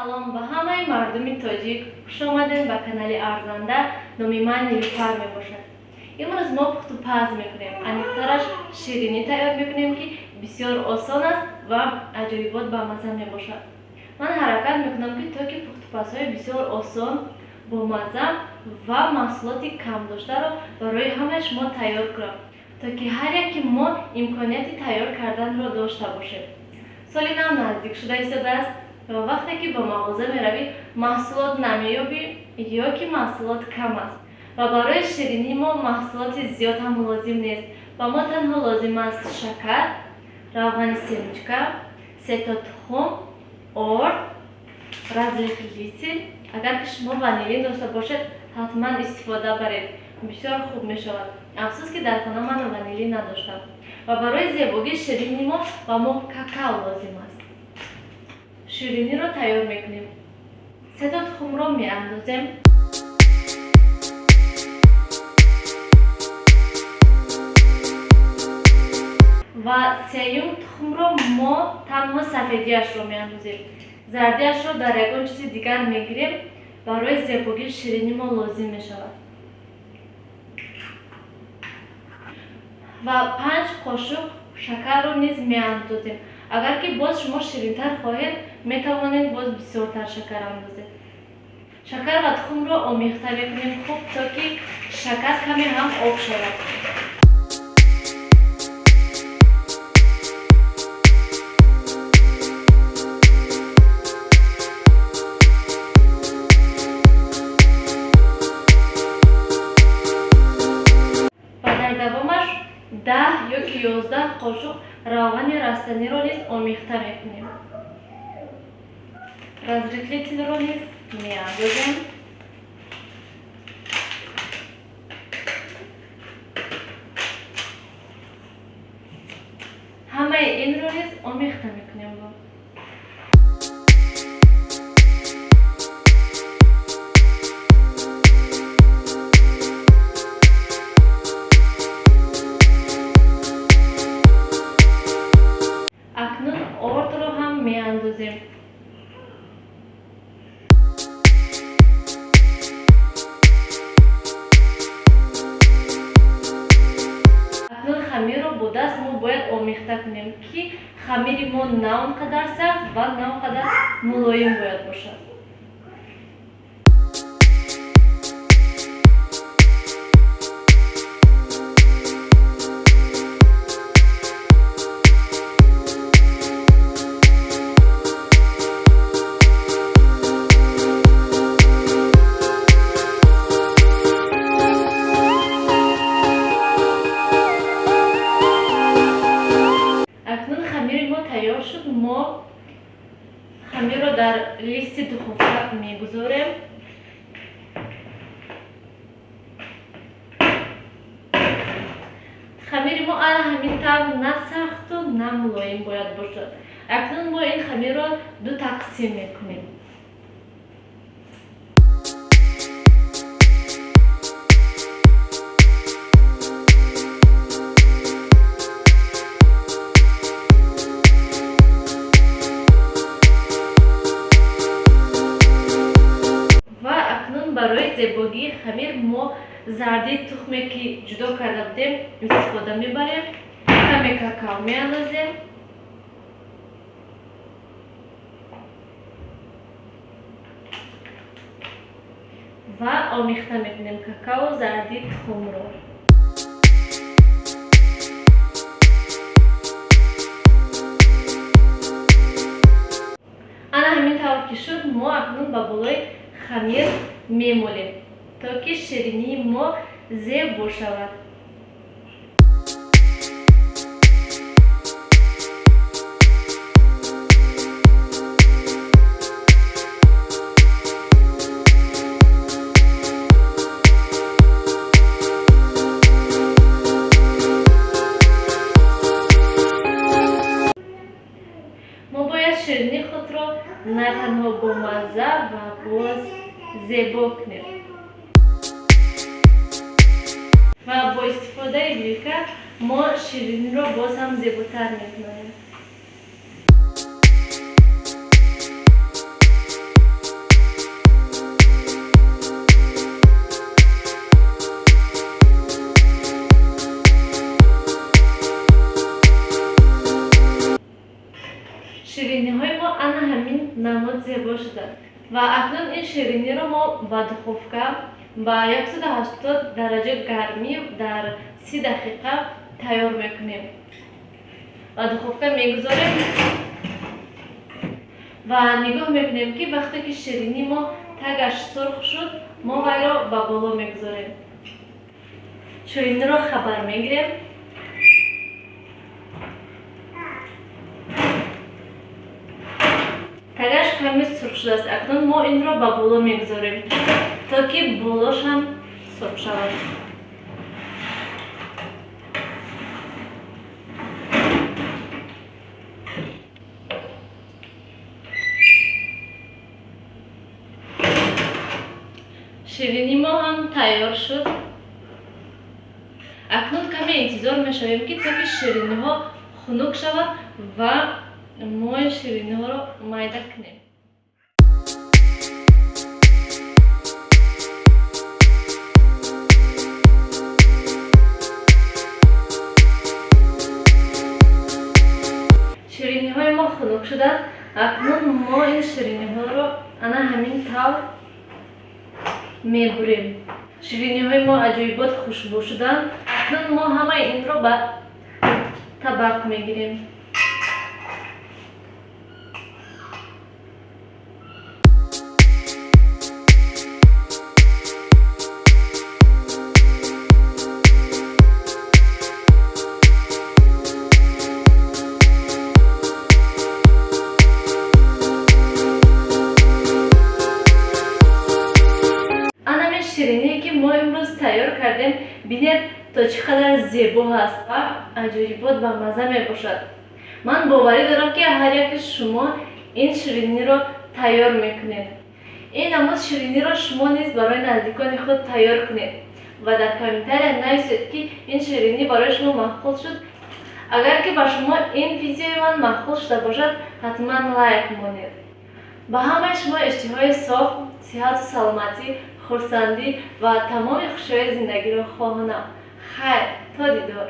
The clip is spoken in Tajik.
Салом ба ҳамаи мардуми тоҷик. Хуш омадед ба канали Арзанда. Номи ман Нилуфар мебошад. Имрӯз мо пухтупаз мекунем. Аниқтараш ширинӣ тайёр мекунем, ки бисёр осон аст ва аҷоибот ба мазза мебошад. Ман ҳаракат мекунам, ки то ки пухтупазҳои бисёр осон, бомазза ва маҳсулоти кам доштаро барои ҳамаи шумо тайёр кунам, то ки ҳар яке мо имконияти тайёр карданро дошта бошем. Соли нав наздик шуда истодааст ва вақте ки ба мағоза меравӣ, маҳсулот намеёбӣ ё ки маҳсулот кам аст. Ва барои ширинӣ мо маҳсулоти зиёд ҳам лозим нест. Ба мо танҳо лозим аст шакар, равғани семечка, сето тухм, орд, разрыхлитель. Агар ки шумо ванилин дошта бошед, ҳатман истифода баред, бисёр хуб мешавад. Афсӯс, ки дар хона ман ванилин надоштам. Ва барои зебогии ширини мо ба мо какао лозим аст. Шириниро тайёр мекунем. Сето тухмро меандозем. Ва сеюм тухмро мо танҳо сафедиашро меандозем. Зардиашро дар ягон чизи дигар мегирем, барои зебогии ширини мо лозим мешавад. Ва 5 қошуқ шакарро низ меандозем. Агар ки боз шумо ширинтар хоҳед, метавонед боз бисёртар шакар андозед. Шакар ва тухмро омехта мекунем хуб, то ки шакар каме ҳам об шавад. Ва дар давомаш 10 ё ки 11 қошуқ равғани растаниро низ омехта мекунем. Разрыхлительро низ меандозем. Ҳамаи инро низ омехта мекунем. Акнун ордро ҳам меандозем. Акнун хамирро бо даст мо бояд омехта кунем, ки хамири мо на он қадар сахт ва на он қадар мулоим бояд бошад. Акнун хамири мо тайёр шуд. Мо хамирро дар листи духовка мегузорем. Хамири мо ана ҳамин тавр на сахту на мулоим бояд бошад. Акнун мо ин хамирро ду тақсим мекунем. Ва акнун барои зебогии хамир мо зарди тухме, ки ҷудо карда будем, истифода мебарем. Каме какао меандозем. Ва омехта мекунем какао зарди тухмро. Ана ҳамин тавр ки шуд, мо акнун ба болои хамир мемолем, то ки ширинии мо зебо шавад. Мо бояд ширинии худро на танҳо бомазза ва боз зебо кунем. Ва бо истифодаи вилка мо шириниро боз ҳам зеботар мекунем. Шириниҳои мо ана ҳамин намуд зебо шуданд. Ва акнун ин шириниро мо ба духовка ба 180 дараҷа гармӣ дар 30 дақиқа тайёр мекунем. Ба духовка мегузорем ва нигоҳ мекунем, ки вақте ки ширини мо тагаш сурх шуд, мо вайро ба боло мегузорем. Шириниро хабар мегирем. Тагаш каме сурх шудааст. Акнун мо инро ба боло мегузорем, то ки болош ҳам сурх шавад. Ширини мо ҳам тайёр шуд. Акнун каме интизор мешавем, ки то ки шириниҳо хунук шавад ва мо шириниҳоро майда кунем. Шириниҳои мо хунук шуданд. Акнун мо ин шириниҳоро ана ҳамин тавр мебурем. Шириниҳои мо аҷоибот хушбӯ шуданд. Акнун мо ҳамаи инро ба табақ мегирем. Шириние ки мо имрӯз тайёр кардем, бинед то чӣ қадар зебо ҳаст ва аҷоибот ба мазза мебошад. Ман боварӣ дорам, ки ҳар яки шумо ин шириниро тайёр мекунед. Ин намуд шириниро шумо низ барои наздикони худ тайёр кунед ва дар комментария нависед, ки ин ширинӣ барои шумо маъқул шуд. Агар ки ба шумо ин видеои ман маъқул шуда бошад, ҳатман лайк монед. Ба ҳамаи шумо иштиҳои соф, сиҳату саломатӣ, хурсандӣ ва тамоми хушиҳои зиндагиро хоҳонам. Хайр, то дидор.